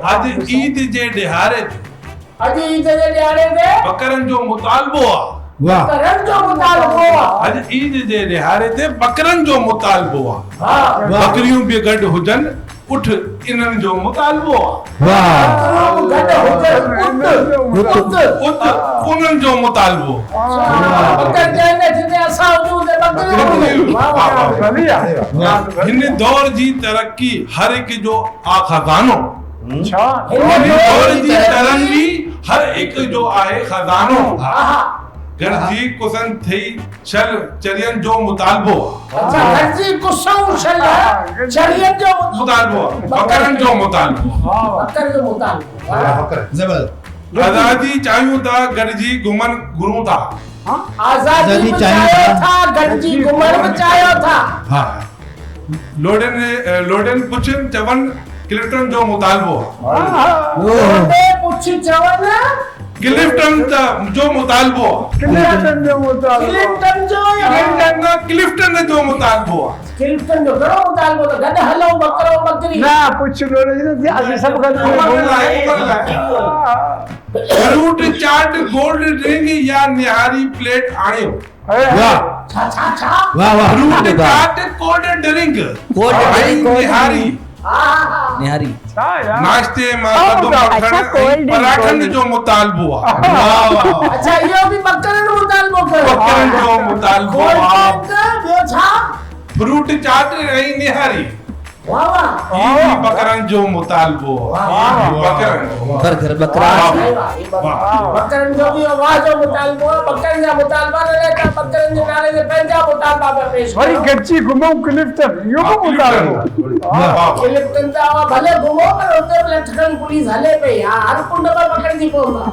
اڄ عيد جي ڏهاڙي تي. اڄ عيد جي ڏهاڙي تي. ٻڪرن جو مطالبو آ. ٻڪرن جو مطالبو آ. اڄ عيد جي ڏهاڙي تي ٻڪرن جو مطالبو آ. ٻڪريون به گڏ هجن اٺ انهن جو مطالبو آ. ٻڪريون به گڏ هجن ات ات. ات انهن جو مطالبو. ٻڪر جنهن ۾ جتي اسان هجون اتي ٻڪريون هجن. واه واه. هن دور جي ترقي هر هڪ جو آ خزانو. هن دور جي ترقي هر هڪ جو آهي خزانو. گڏجي ڪسن ٿئي شل چرين جو مطالبو آ. اڇا گڏجي ڪسون شل چرين جو مطالبو آ. ٻڪرن جو مطالبو آ. ٻڪر جو مطالبو. آزادي چاهيون ٿا گڏجي گهمڻ گهرون ٿا. آزادي به چاهيو ٿا گڏجي گهمڻ به چاهيو ٿا. ها لوڏين لوڏين پڇ چون ڪلفٽن جو مطالبو آ. لوڏي پڇ چون. ڪلفٽن جو مطالبو آ. ڪلفٽن جو مطالبو. ڪلفٽن جو يا. ڪلنٽن نه ڪلفٽن جو مطالبو آ. ڪلفٽن جو ڪهڙو مطالبو ته گڏ هلون ٻڪرو ٻڪري. نه پڇ لوڏي جي نه ٿي اسين سڀ گڏ گهمڻ لاء گهمڻ لاء فروٽ چاٽ گولڊ ڊرنڪ يا نهاري پليٽ آڻيو. واھ ڇا ڇا ڇا. واھ واھ فروٽ چاٽ ڪولڊ ڊرنڪ ۽ نهاري. نهاري. ناشتي مان سڀ مکڻ ۽ پراٺن جو مطالبو آ. واھ واھ. اڇا اهو به ٻڪرن مطالبو ڪيو. ٻڪرن جو مطالبو ڪولڊ آ. ڊرنڪ ٻيو ڇا. فروٽ چاٽ ۽ نهاري. واه واه. هي به ٻڪرن جو مطالبو آ. ٻڪرن جو. برگر ٻڪرا. ٻڪرن جو به واه جو مطالبو آ. ٻڪرن جا مطالبا نه رهيا ته ٻڪرن جي نالي تي پنهنجا مطالبا پيا پيش وري ڪيو. گڏجي گهمون ڪلفٽن اهو به مطالبو. ڪلفٽن ته اوهان ڀلي گهمو پر اتي به لٺ کڻي پوليس هلي پئي ها هر ڪنڊ ۾ پڪڙجي پوندا.